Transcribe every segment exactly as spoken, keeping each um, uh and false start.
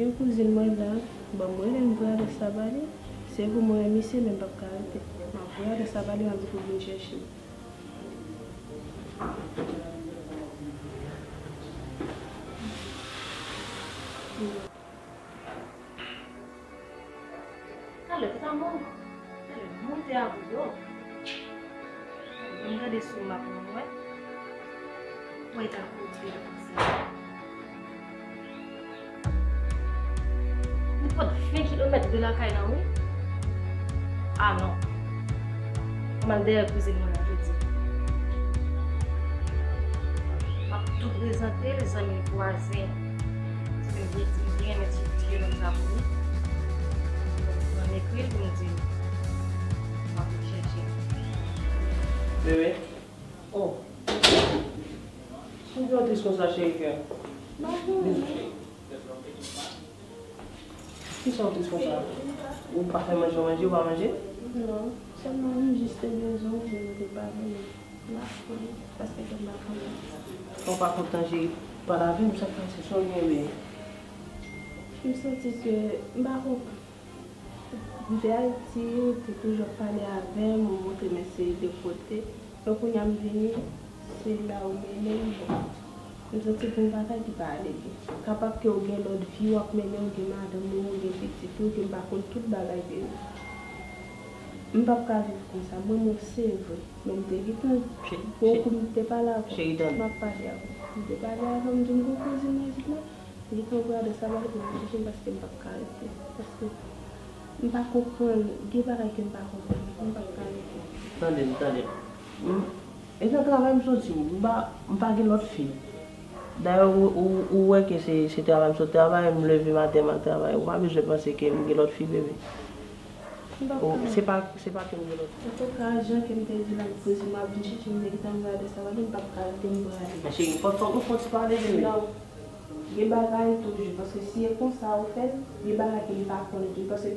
Gen kouzin mwen la, ban m rele l, m voye adrès la ba li. Se pou mwen misye, men m p ap ka rete. M ap voye adrès la ba li, m ap di pou l vin chèche m. Talè, talè, talè, monte a bouyon. Mwen gade sou map mwen, mwen wè. Mwen ta kote la konsa. Nou pran ven kilomèt de lakay la, wi. Ah non. M al dèyè kouzin mwen nan jodi. M ap tou prezante l zanmi l vwazen. Zanmi l vwazen, li renmen ti vye nonm sa pou li. M ekri l pou m di l m ap vin chèche l. Bebe. Oh. Poukisa w tris konsa, cheri kè? Bizou, cheri. Poukisa w tris konsa? Ou pa fè manje, w manje, ou pa manje? Non, sèlman m jis te bezwen w, men m te pa vini. M ap pran, paske m pa kontan. Ou pa kontan, cheri? Pale avè m, sa k pase? Sa w gen, bebe? M santi ke m pa kontan. M te Ayiti, ou te toujou ap pale avè m, ou montre m yon seri de kote. Men kounye a m vini, se la ou mennen m, bon. M santi gen yon bagay ki pa ale byen. Kapab ke ou gen lòt vi w ap mennen, ou gen madanm ou, ou gen pitit ou, ke m pa konn tout bagay de ou. M p ap ka viv konsa. M renmen w, se vre. Men m te gentan, bon kou m te pale avè w. M ap pale avè w. M te pale avè w, m di m gon kouzin mwen isit la. Li pran bra de sa, ba li pou l chèche m paske m p ap ka rete. Paske m pa konprann, gen bagay ke m pa konprann, m p ap ka rete. Tande m, tande m. M, e nan travay m soti, m pa, m pa gen lòt fi. Dayè, ou, ou, ou wè ke se, se travay m sot travay, m leve maten, m al travay. Ou pa bezwen panse ke m gen lòt fi, bebe. M p ap ka. Se pa, se pa ke m gen lòt. Antouka, jan ke m te di l, m poze m ap vin chèche m, m te gentan voye adrès la ba li, m p ap ka rete, m prale. Men cheri, fòk, fòk nou fè yon ti pale de li. Non. Gen bagay toujou, paske si e konsa ou fè l, gen bagay ke m pa konnen toujou, paske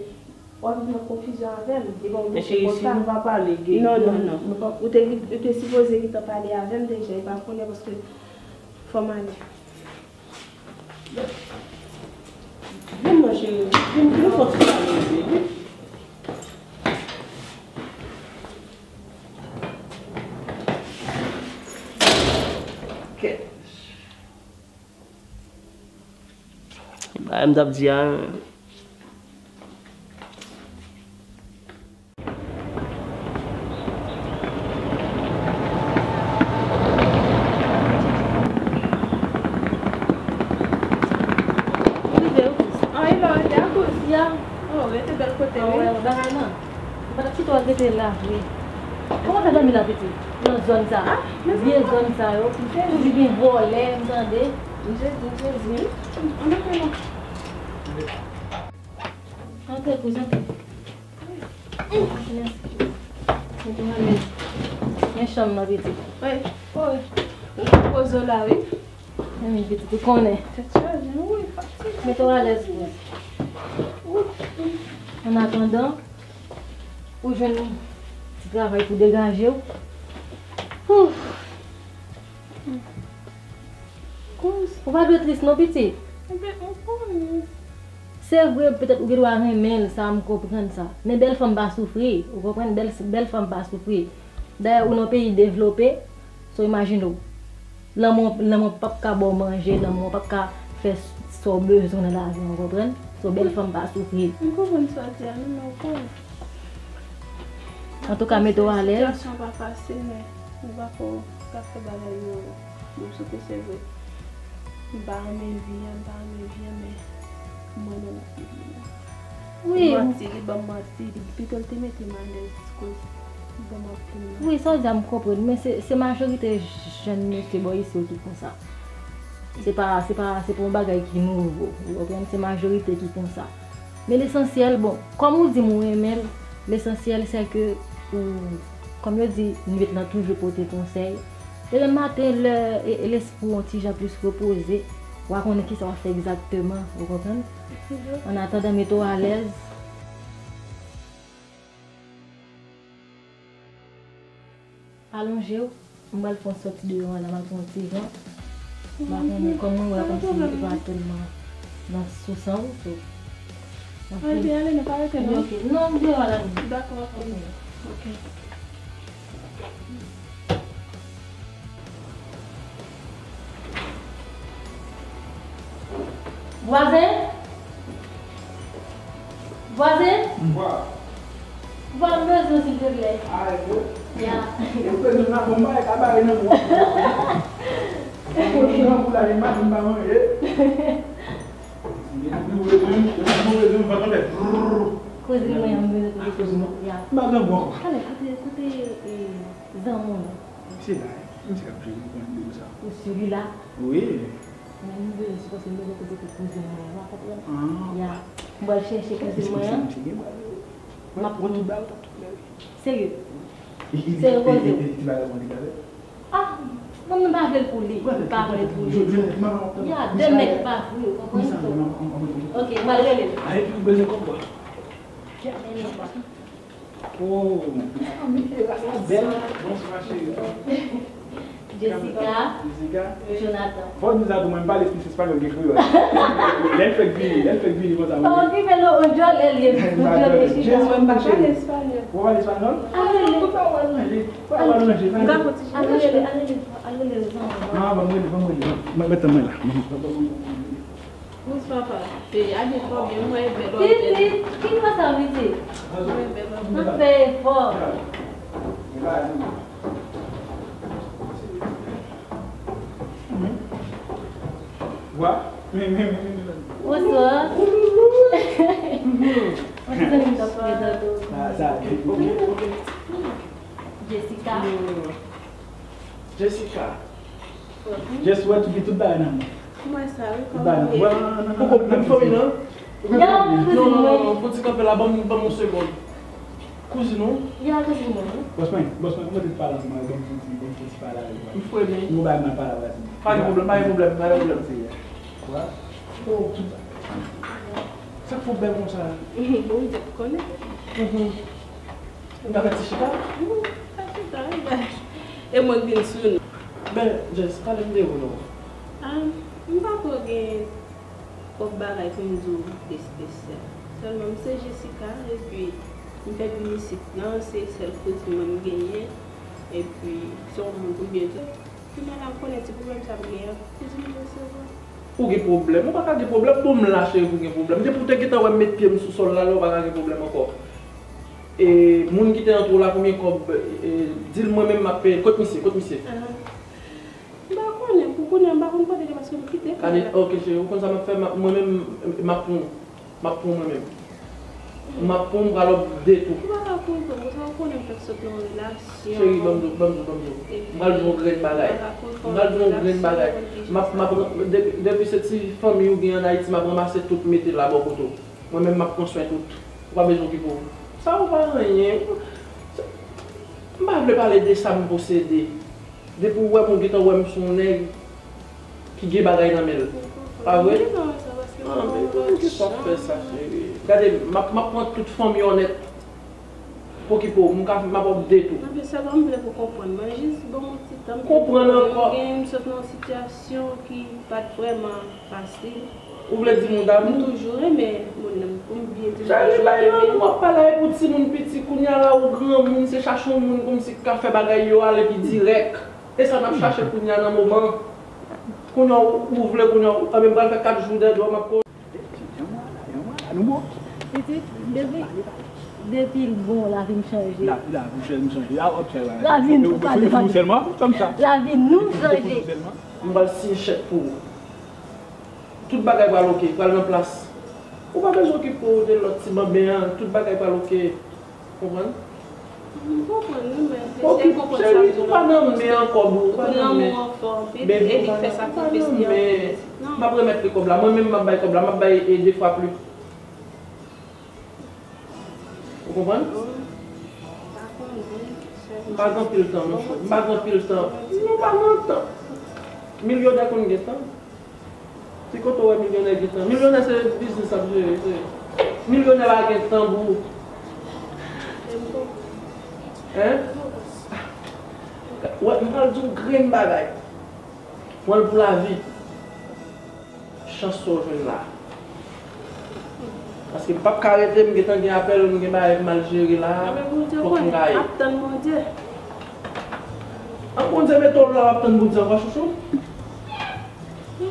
w ap viv nan konfizyon avè m, devan yon mesye konsa. Men cheri, si nou pa pale, gen... Non, non, non. Ou te, ou te sipoze gentan pale avè m deja, e pa kounye a, paske fò m ale. Vin non, cheri. Vin, vin fè yon ti pale, vin. Kèt. Bagay m t ap di a, Rive, wi. Ann, e la, rete a koz. Ya. Oh, rete bèl kote, wi. Wè, bagay nan. M pa t ap kite w al rete la, wi. Kòman fè dòmi la, pitit? Nan zòn sa. Vye zòn sa yo. Toujou gen vòlè, m tande. M sezi, m sezi. Ann antre non. Antre, kouzen, antre. Mete w alèz. Men chanm nan, pitit. Wi. Wi. Ou poze w la, wi. Men pitit, ou konnen. Tèt chaje, wi, fatige. Mete w alèz, wi. Wi. An atandan, ou jwenn ti travay pou degaje w. Ouf. Ou pa dwe tris non, pitit. Enben, ou konnen. Se vre, petèt ou gen dwa renmen l, sa, m konprann sa. Men bèl fanm pa soufri, ou konprann? Bèl, bèl fanm pa soufri. Dayè, ou nan peyi devlope, so imajine w. Lanmò, lanmò p ap ka ba w manje, lanmò p ap ka fè s-, sa w bezwen nan lavi an, ou konprann? So bèl fanm pa soufri. M konprann sa w di a, non, men ou konnen. Antouka, mete w alèz. Sitiyasyon pa fasil, men nou pa ko ka fè bagay yo. Bon, sou ke se vre. M pa renmen vi a, m pa renmen vi a, men mwen menm ki vi a. Wi. Manti, li ban m manti, li pito l te mete m alèz, koz li ban m anpil manti. Wi, sa w di a m konprann, men se, se majorite jèn mesye bò isi yo ki konsa. Se pa, se pa, se pa yon bagay ki nouvo, ou konprann? Se majorite ki konsa. Men lesansyèl, bon, kòm ou di m ou renmen l, lesansyèl se ke ou, kòm yo di, nwit lan toujou pote konsèy. Demen maten, lè e, e lespri w yon ti jan plis repoze, w a konnen kisa w a fè egzakteman, ou konprann? An atandan, mete w alèz. Alonje w, m pral fè yon sòti deyò an la, m al pran yon ti van. M pa konnen, kòm mwen wè kòmsi e pa tèlman Nan sou san ou tou. Ann ale, ale, nou pa rete non. Ok. Non, m deyò la. Dakò, ok. Ok. Vwazen? Vwazen? Vwa. Vwa, m bezwen w, silvouplè. A, e vre? Ya. E vre, nou nan bon bagay, ka bare nan mwen. Mwen nan pou la, e maten m pa manje. Depi ou bezwen, depi ou bezwen, van kanpe. Koze mwen an, m bezwen koze. A, koze nou. Ya. M pa gen bon. Talè, kote, kote, e, zanmi w lan? Misye la, misye ap jwe, m konnen de sa. Ou si li la? Wi. Men m bezwen sipòte m bezwen kote pou kouzin mwen an, w ap konprann? Ah. Ya. M pral chèche kouzin mwen an. Misye gen bal. M ap tout bal, tout bal. Serye? Serye koze? Ti bagay mwen li gade. Ah, non, m pa vle l pou li. M pa vle l pou li. Ya, de nèg pa vre, ou konprann tou? Ok, m al rele l. Ay, epi ou bezwen kòb, bò. Kèt. Oh, ah, men ras la bèl. Bonswa, cheri. Jessica. Jessica. Jonathan. Fò w di sa tou, mwen m pale plis espanyòl ke kreyòl. Lè l fèk vini, lè l fèk vini konsa. Pa okipe l, on djòl, el ye, on djòl, Jessica. Mwen m pa pale espanyòl. Ou pale espanyòl? Ale, ale. Ou pa wè manje. Ou pa wè manje. Al rele, al rele, al rele zanmi w. Ah, ban m rele, ban m rele. Mwen, mwen, mwen la. Bonswa, papa. Peyi a gen twò byen, mwen e bèl òtèl. Pitit, ki fè sa, pitit? Mwen e bèl òtèl. Ann fè efò. Wa? Bonswa. Yon ti zanmi m t ap prezante w. Ah, sa, ok, ok. Jessica. Jessica. Jess, wè tout, tout bagay nan men. Mwen sa, wi, kòman w ye? Poko menm fanmi nan? Ya, kouzin mwen. Non, non, non, fò ti kanpe la, ban m, ban m yon segonn. Kouzin ou? Ya, kouzin mwen, wi. Bòs mwen, bòs mwen, mwen te pale ansanm avè w, ban m fè ti, ban m fè ti pale avè w. M fremen. Yon bagay m ap pale avè w. Pa gen pwoblèm, pa gen pwoblèm, pa gen pwoblèm. Wè? Oh, tout bagay. Sa k fè w bèl konsa? Bondye konnen. Mhm. Ou ta fè ti chita? Wi, fè chita, wi, bèl. E mwen k vin sou nou. Ben, Jess, pale m de ou non. Ah, m pa ko gen twòp bagay pou m di w espesyal. Sèlman, m se Jessica, epi m fèk vin isit lan, se sèl kouzin mwen m genyen, epi se yon moun pou m byen di w. Kounye a la, m konnen ti pwoblèm sa m genyen an, kouzin mwen resevwa. Ou gen pwoblèm? Ou pa ka gen pwoblèm. Bon, m la, cheri, pou gen pwoblèm. Depi w te gentan wè m met pye m sou sòl la, la, ou pa ka gen pwoblèm ankò. E moun ki te antre w la, konbyen kòb, e, di l mwen menm m ap peye. Kot misye? Kot misye? Ah. M pa konnen, pou kounye a, m pa konn kote l ye paske m kite kay la. Ok, cheri, ou konn sa m ap fè? M ap, mwen menm, m ap pran, m ap pran mwen menm. M ap pran, m pral ap de tou. Ou pa ka konprann, ou sa ou konnen m fèk sot nan yon relasyon. Cheri, ban m di w, ban m di w, ban m di w. M pral di w yon grenn bagay. M pral di w yon grenn bagay. M ap, m ap, depi, depi se ti fanmi ou gen ann Ayiti, m ap ranmase tout, mete la bò kote w. Mwen menm, m ap pran swen tout. Ou pa bezwen okipe w. Sa ou pa anyen. M pa vle pale de sa m posede. Depi w wè m, ou gentan wè m se yon nèg ki gen bagay nan men l. Pa vre? Ah, men ki sa w fè sa, cheri? Gade, m ap, m ap pran tout fanmi w nèt. Okipe w, m ka, m ap ap de tou. Anben, sèlman m vle pou w konprann. Mwen jis ban m yon ti tan. Konprann ankò. Mwen gen, m sot nan yon sitiyasyon ki pa t vrèman fasil. Ou vle di moun damou? M toujou renmen moun nan. Pou m byen di w, m toujou renmen. Cheri, bay lanmou, w ap pale avèk yon timoun piti, kounye a la ou granmoun, se chache yon moun kòmsi k ka fè bagay yo ale pi dirèk. E sa n ap chache kounye a nan moman. Kounye a ou, ou vle, kounye a ou, anben m pral fè kat jou dèyè dwèt m ap ko- Yon mwa la, yon mwa la, nou bon. Pitit, depi, depi l bon, lavi m chanje. La, lavi m chanje, m chanje. A, w ap fè bagay. Lavi n tou pale, pale. Sèlman, kòmsa. Lavi nou chanje. M pral siyen chèk pou ou. Tout bagay pral oke, pral nan plas. Ou pa bezwen okipe w de lòt ti banben an, tout bagay pral oke. Konprann? M konprann, wi, men se, se konprann sa m di w la. Cheri, ou pa nan men ankò, boo, ou pa nan men. Pou lanmou an fò anpil, e li k fè sakrifis li anpil. Non. M ap remèt li kòb la, mwen menm m ap bay kòb la, m ap bay, e, de fwa plis. Ou konprann? M pa konn, wi, sèlman. M pa gen anpil tan, non, m pa gen anpil tan. Non, pa gen tan. Milyonè konn gen tan. Ki kote w wè milyonè gen tan? Milyonè se biznis l ap jere, se. Milyonè pa gen tan pou ou. Hein? Wè, m pral di w grenn bagay. Pran l pou lavi. Chans sa w jwenn la. Paske m p ap ka rete, m gentan gen apèl, m gen bagay pou m al jere la. Anben Bondye konnen, m ap tann Bondye. An Bondye mete w la, w ap tann Bondye ankò, chouchou? M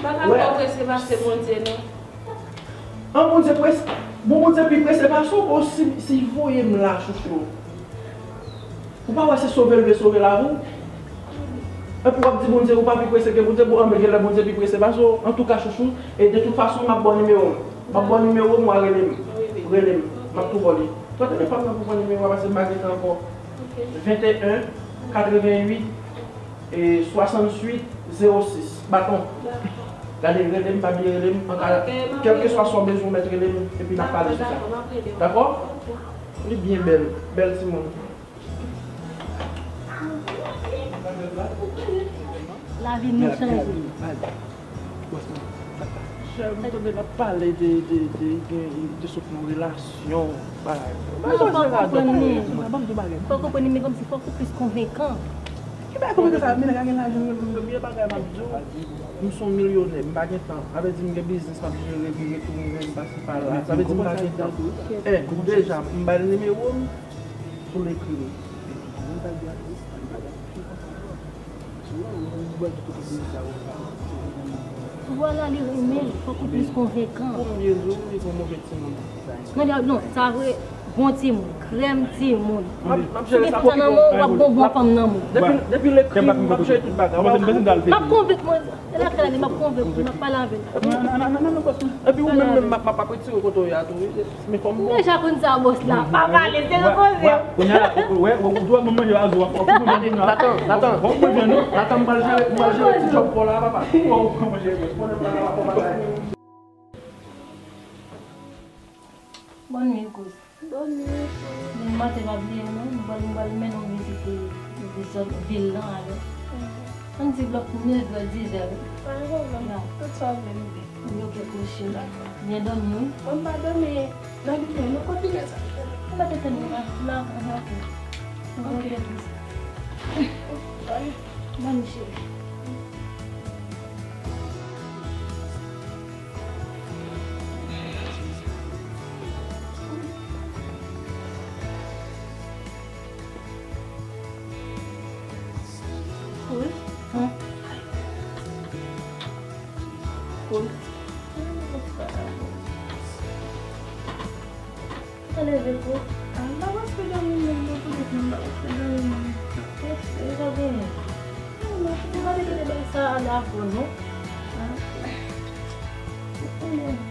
pa ka fè w prese pase Bondye, non. An Bondye prese, bon, Bondye pi prese pase w, bon, si, si voye m la, chouchou. Ou pa wè se sove l vle sove lavi w? Epi w ap di Bondye ou pa pi prese ke Bondye, bon, anben genlè Bondye pi prese pase w. Antouka, chouchou, e de tout fason, m ap ba w nimewo m. M ap ba w nimewo m, w a rele m. Rele m. M ap tou ba w li. Pran telefòn nan pou pran nimewo a, paske m pa gen tan ankò. Venteyen, katreventuit, e swasanntuit, zewo sis. Baton. Gade, rele m, pa bliye rele m. An ka, kèlkeswa sa w bezwen, w mèt rele m, epi n ap pale sou sa. Dakò? Li byen bèl. Bèl timoun. Lavi nou chanje. Chè, m tande n ap pale de, de, de, de, de sot nan relasyon, bagay. Non, fò w konprann li. Fò w konprann li, men kòmsi fòk ou plis konvenkan. Ki bagay konvenkan sa? Men nèg la gen lajan, men bagay m ap di w, m se yon milyonè, m pa gen tan. Sa vle di m gen biznis m ap jere, m retounen, m pase pa la. Sa vle di m pa gen tan. Eh, deja, m bay l nimewo m sou lekri m. Vwala, li renmen l, fòk ou plis konvenkan. Konbyen jou li gon move timoun? Non, li, non, sa vre, bon timoun, krèm timoun. M ap, m ap jere sa pou li bon. Si w gen fanm nan men w, w ap gon bon fanm nan men w. Depi, depi lekri m, m ap jere tout bagay. Ou pa konprann? M ap konvenk mwen, e lakay la li, m ap konvenk li, m ap pale avè l. Epi ou menm, menm, m ap, m ap, m ap retire w kote w ye a tou, wi. Men fò m bon. M deja konn sa, bòs la. Pa pale, se repoze w. Kounye a la, ou, ou, ou, ou dwe manje a zo a, fò w manje a. Natan, Natan. Fò w manje, non? Natan, m pral jere, m pral jere ti djòb pa w la, papa. Fò w manje, fò w manje. Bòn nuit, kouz. Bòn nuit. Demen maten, pa bliye, non? Nou pral, nou pral mennen w vizite, vizit vil lan, alò. Ann di blòk nevè, dizè, wi. Pa gen pwoblèm. Tout sa w vle, m vle. Wi, ok, kouche la. Byen dòmi, wi. Mwen pa dòmi nan lit mwen, non, kontinye sa. Ou mèt tande la, la, ok. Ok, ok. Bye. Bye, cheri. Kouz. Hum. Kouz. Ou ta leve tou? Ah, m pa prèske dòmi menm, non, pou di m pa prèske dòmi menm. Kouz, sa genyen? Non, non, ou pa te kite bagay sa ale avè w, non? Ah. Ou konnen.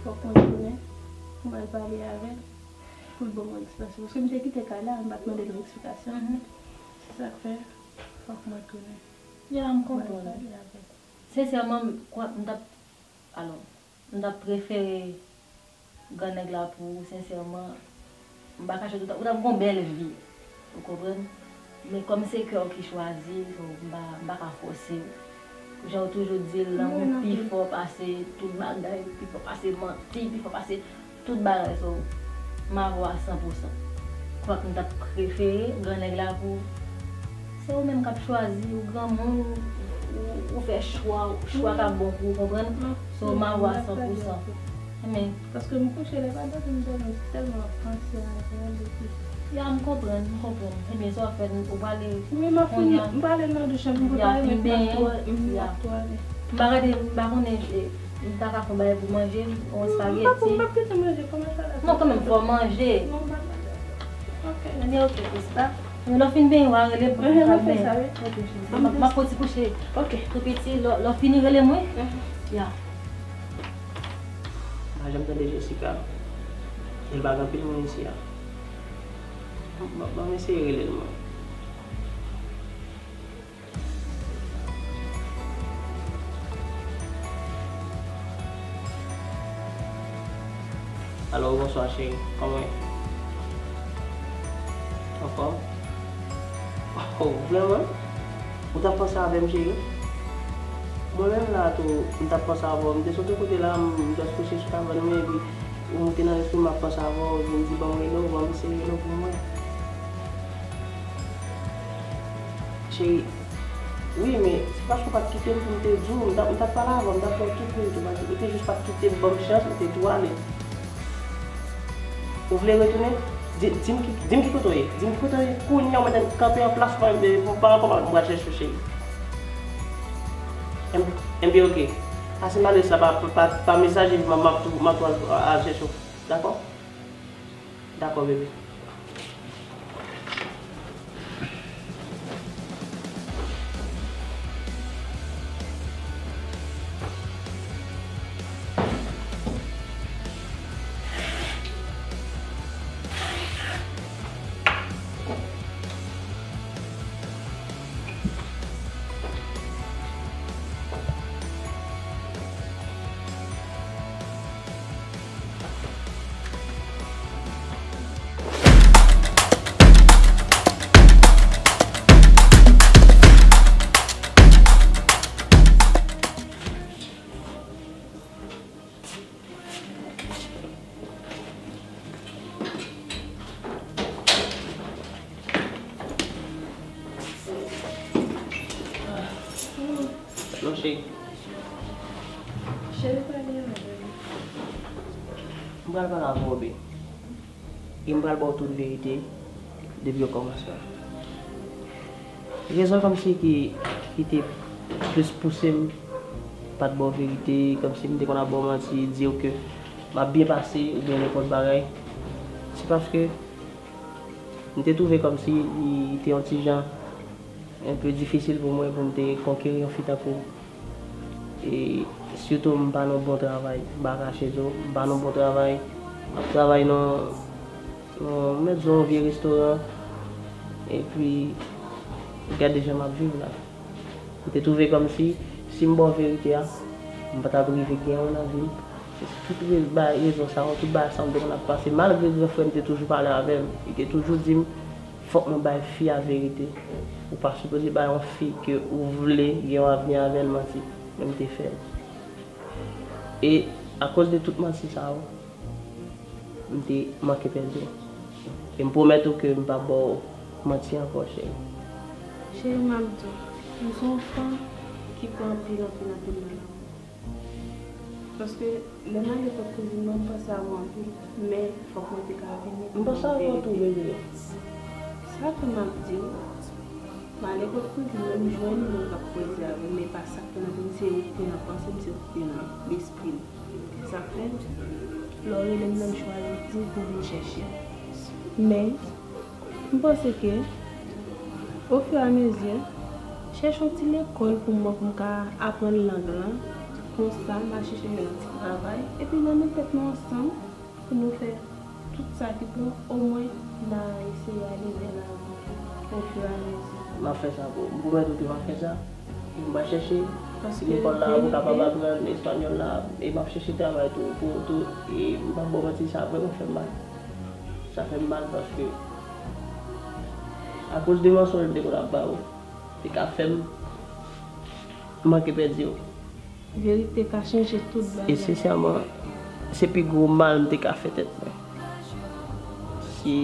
Fòk mwen tounen pou m al pale avè l, pou l ban mwen eksplikasyon. Paske m te kite kay la, m pa t mande l yon eksplikasyon. Se sa k fè, fòk mwen tounen. Ya, m konprann. Sensèman, m kwè m t ap, alò, m t ap prefere gran nèg la pou ou, sensèman. M pa kache w, ou t ap, ou t ap gon bèl vi. Ou konprann? Men kòm se kè w ki chwazi, so, m pa, m pa ka fòse w. Jan w toujou di l, lanmou pi fò pase tout bagay, pi fò pase manti, pi fò pase tout bagay, so, m avè w a san pou san. Kwak m t ap prefere gran nèg la pou ou. Se ou menm k ap chwazi, ou granmoun, ou, ou fè chwa, chwa k ap bon pou ou, konprann? So, m avè w a san pou san. Men. Paske m kouche, lè pa dòmi, m dòmi, tèlman m ap panse avè l epi. Ya, m konprann, m konprann. Ebyen, sa w ap fè, ou prale. Wi, m ap fini, m prale nan douch la, m prepare, men m pa twò, m pa twò ale. M pa gade, m pa konnen, eh, m ta ka fè yon bagay pou manje, yon espageti. M pa, m p ap gentan manje, kòman sa la? Non, kanmenm, fò w manje. Non, m pa manje. Ok. Ebyen, ok, Prisca. Lè w fin benyen, w a rele m pou m al benyen. Ok, cheri. M ap, m ap fè yon ti kouche. Ok. Tou piti, lè, lè w fini, rele m, wi. Ya. M pa janm tande Jessica. E l pa gen anpil moun isi a. Ban, ban m eseye rele l mwen. Alo, bonswa cheri. Kòman w ye? Anfòm? Oh, vrèman? Ou t ap panse avè m, cheri? Mwen menm la tou, m t ap panse avè w. M te soti kote la, m just kouche sou kabann mwen, epi ou moute nan lespri m, m ap panse avè w, epi m di, "Ban m rele w, ban m eseye rele w pou m wè." Cheri, wi, men se paske w pa t kite m pou m te di w, m t ap, m t ap pale avè w, m t ap ba w tout verite, ou pa t, ou te jis pa t kite m ban m chans, ou te tou ale. Ou vle retounen? Di, di m ki, di m ki kote w ye. Di m ki kote w ye. Kounye a, ou mèt kanpe an plas mwen, e, pou pa ankò, m pral chèche w, cheri. Enb-, enben, oke. Pase m adrès la pa, pa, pa, pa mesaj, epi m, m ap tou, m ap tou al, al chèche w. Dakò? Dakò, bebe. Non, cheri. Cheri, pale avè m. M pral pale avè w, bebe. E m pral ba w tout verite depi okòmansman. Rezon kòmsi ki, ki te plis pouse m pa t ba w verite, kòmsi m te konn ap ba w manti, di w ke m ap byen pase oubyen nenpòt bagay, se paske m te twouve kòmsi li te yon ti jan enpe difisil pou mwen pou m te konkeri yon fi tankou w. E sitou m pa nan bon travay, m pa kache tou, m pa nan bon travay. M ap travay nan, nan, mèt di w, yon vye restoran. Epi, gade jan m ap viv la. M te twouve kòmsi, si m ba w verite a, m pa t ap rive gen yon nan vi m. Se tout re-, ba-, rezon sa yo, tout bagay sa yo m te konn ap pase. Malgre gran frè m te toujou pale avè m, li te toujou di m, fòk mwen bay fi a verite. Ou pa sipoze bay yon fi ke ou vle gen yon avni avè l manti. Men m te fè l. E akoz de tout manti sa yo, m te manke pèdi w. E m pwomèt ou ke m p ap ba w manti ankò, cheri. Cheri, m ap di w, m se yon fanm ki pran anpil, anpil, anpil mal avè w. Paske lè m ale kot kouzin mwen, m panse avè w anpil, men fòk mwen te ka vini pou m panse avè w tou, bebe. Sa ke m ap di w, m ale kot kouzin mwen, m jwenn moun k ap koze avè m, men pa sa k te nan tèt m, se ou k te nan panse m, se ou k te nan lespri m. Sa k fè, lè w rele m nan, m chwazi di w pou w vin chèche m. Men, m panse ke, ofiramezi, chèche yon ti lekòl pou mwen, pou m ka aprann lang lan. Konsa, m a chèche jwenn yon ti travay. Epi, nan met tèt nou ansanm pou nou fè tout sa ki pou omwen n a eseye ale vè lavi ofiramezi. M ap fè sa pou ou. M pwomèt ou ke m ap fè sa. M va chèche lekòl la pou kapab aprann espanyòl la, e m ap chèche travay tou, pou, tou, e m p ap ba w manti, sa vrèman fè m mal. Sa fè m mal paske akoz de mansonj m te konn ap ba w, te ka fè m manke pèdi w. Verite ka chanje tout bagay. E sensèman, se pi gwo mal m te ka fè tèt mwen. Si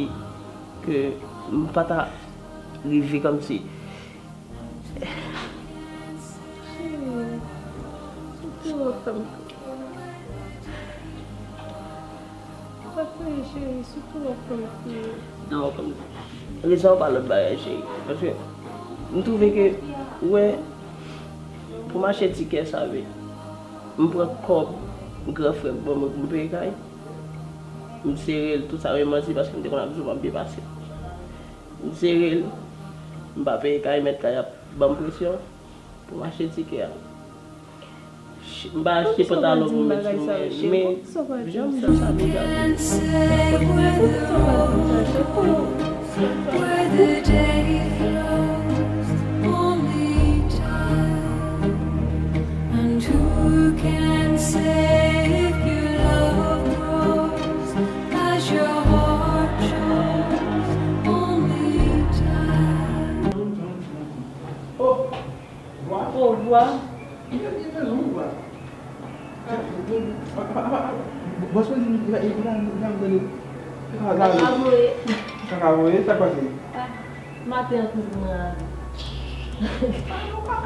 ke m pa ta rive kòmsi. Cheri, sou ki wòf fanm ki. Pa plere, cheri, sou ki wòf fanm ki. Non, fanm. Rezon pa lòt bagay, cheri. Paske m twouve ke, ou wè, pou m achte tikè sa vre, m pran kòb gran frè m ban mwen pou m peye kay. M sere l, tout sa, men manti paske m te konn ap di w m ap byen pase. M sere l, m pa peye kay, mèt kay ap ban m presyon pou m achte tikè a. M pa achte pantalon pou m met sou mwen, men jan m di sa deja. Au revoir. Bòs mwen di m, li pa, li pa, li pa, li pa, li pa, li pa voye. Sa ka voye, sa k pase? Ah, maten an, kouzin mwen ale.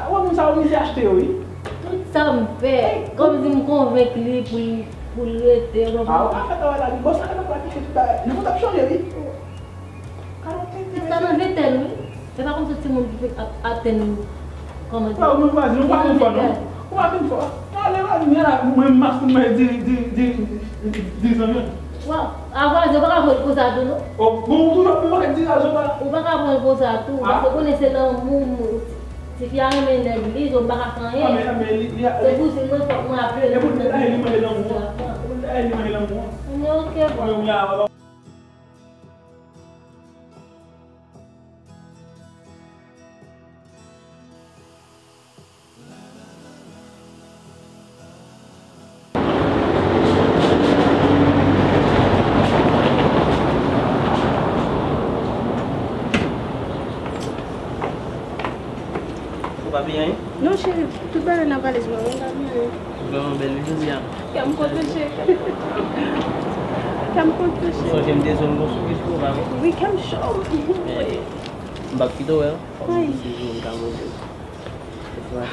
Ou wè moun sa yo, misye achte yo, wi. Tout sa m fè, kòmsi m konvenk li pou l, pou l rete, ou konprann? Ah, ou pa fè travay la, wi. Bòs la, pa kite tout bagay. Nan konn ap chanje, wi. Sa nan ventèn, wi. Se pa kòmsi timoun ki fèk ap atenn, kòman di, ou pa konn fwa, non, ou pa konn fwa, non. Ou pa konn fwa. Talè la, mwen la, mwen mas pou mwen di, di, di, di zanmi an. Wa, a vwazen, ou pa ka pran l konsa tou, non. Oh, bon, ou toujou ap mwen di la, Jean pa. Ou pa ka pran l konsa tou, paske ou konnen se lanmou, tifi a renmen nèg li, so m pa ka fè anyen. Ah, men, men, li, li, se pou si mwen, fòk mwen aple l. E pou l ta li mande lanmou an. E pou l ta li mande lanmou an. Men oke, bon. Mwen, mwen, Ou pa bliye anyen? Non, cheri, tout bagay nan valiz mwen, mwen pa bliye anyen. Ou vrèman bèl wi jodi a. Kè m kontan, cheri. Kè m kontan, cheri. Sonje m te zòn gon souri sou ou, pa vre? Wi, kè m cho. Eh, m p ap kite w wè, non. Fòk m di se jou m ka monte. Se fwa.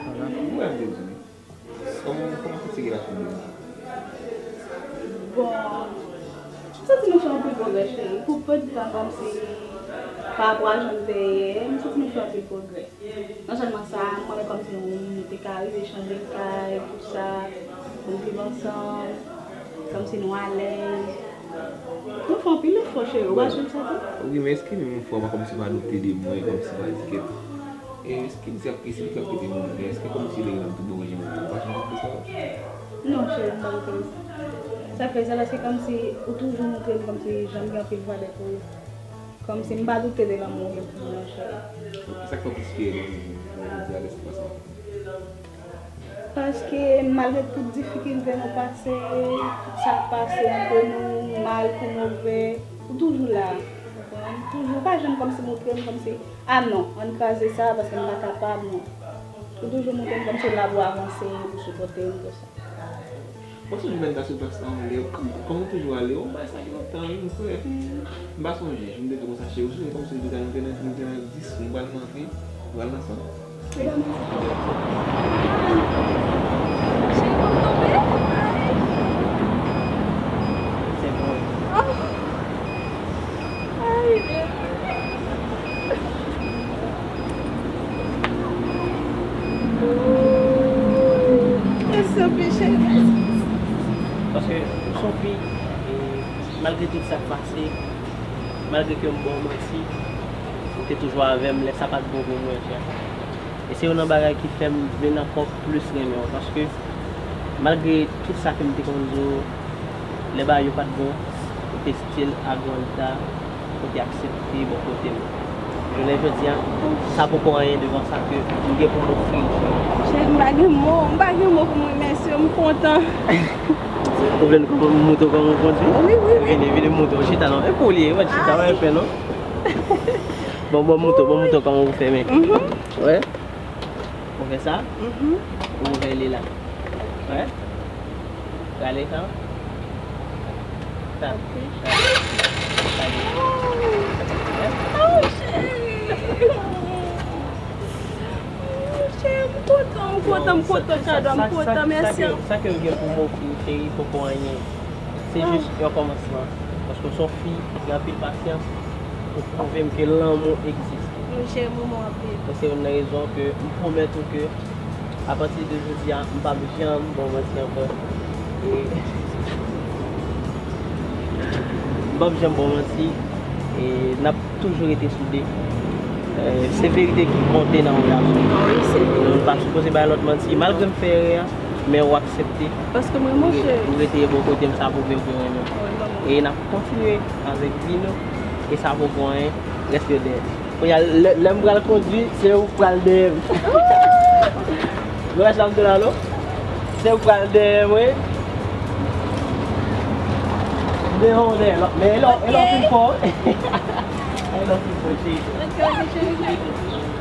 Ou wè m te di wi. Kòman, kòman sa se relasyon nou? Bon, m santi nou fè anpil pwogrè, cheri. Pou pèdi tan kòmsi pa rapò a jan m te ye, m santi nou fè anpil pwogrè. Non sèlman sa, m konnen kòmsi nou, nou te ka rive chanje kay, tout sa, nou viv ansanm, kòmsi nou alèz. Nou fè anpil efò, cheri. Ou pa jwenn sa tou? Wi, men èske menm yon fwa w pa kòmsi pa doute de mwen, kòmsi pa di kèt? E èske li se ap kite, se li ki ap kite nou antre? Èske kòmsi li renmen tout bon jan ou pa janm ap fè sa? Non, cheri, m pa doute de sa. Sa k fè sa, paske kòmsi ou toujou montre m kòmsi jan m gen anpil valè pou ou. Kòmsi m pa doute de lanmou ou gen pou mwen, cheri. Sa k fè w plis fyè lè w jodi a, lè sa pase? Paske malgre tout difikilte nou pase, tout sa k pase ant nou, mal kou move, ou toujou la. Ou konprann? Toujou, ou pa janm kòmsi montre m kòmsi, a non, ann kraze sa paske m pa kapab, non. Ou toujou montre m kòmsi w la pou avanse, pou sipòte m, konsa. Bon, si nou menm ta sou plas la yon lè, kòm, kòm ou toujou ale, yon bagay sa gen lontan, wi, m kwè. M pa sonje, m te di konsa, cheri, ou sonje kòmsi nou te, nou te nan, nou te nan dis, nou pral nan vin, nou pral nan san. Cheri, m tonbe. Se bon. Oh. Ay, bebe. Ooh, mèsi anpil, cheri, mèsi. Paske, Sophie, e, malgre tout sa k pase, malgre ke m ba w manti, ou te toujou avè m lè sa pa t bon pou mwen, chè. E se youn nan bagay ki fè m vin ankò plis renmen w, paske malgre tout sa ke m te konn di w, lè bagay yo pa t bon, ou te still agrandi sa, ou te aksepte bò kote m. Jounen jodi a, sa poko anyen devan sa ke m gen pou m ofri w. Cheri, m pa gen mo, m pa gen mo pou m remèsye w, m kontan. Ou vle m montre w kòman m kondui? Wi, wi, wi. Vini, vini m montre w, chita non. E pou li ye, wè chita, wè fè non. Bon, bon, montre w, bon, montre w kòman ou fèmen. Mhm. Wè. Ou fè sa? Mhm. Ou ouvè li la. Wè. Rale sa. Sa. Ok. Sa. Sa. Wè. Oh, cheri. Oh, cheri, m kontan, m kontan, m kontan, Chada, m kontan, mèsi. Sa ke, sa ke m gen pou m ofri w, cheri, poko anyen. Se jis yon kòmansman. Paske w se yon fi ki gen anpil pasyans, ou pwouve m ke lanmou egziste. Wi, cheri, m renmen w anpil. E se youn nan rezon ke m pwomèt ou ke, apati de jodi a, m p ap janm ba w manti ankò. E m p ap janm ba w manti. E n ap toujou rete soude. Eh, se verite ki konte nan yon relasyon. Wi, se vre. Nou pa sipoze bay lòt manti. Malgre m fè erè a, men ou aksepte. Paske m renmen w, cheri. Ou rete bò kote m, sa pwouve ke w renmen m. Wi, manman. E n ap kontinye avèk vi nou. E sa poko anyen, rete dèyè. Kounye a, lè, lè m pral kondui, se ou k pral dèyè m. Ou wè sa m di la, non? Se ou k pral dèyè m, wi. M devan w dèyè, non? Men e lè w, e lè w fin fò. E lè w fin fò, cheri. Ok, ok, cheri.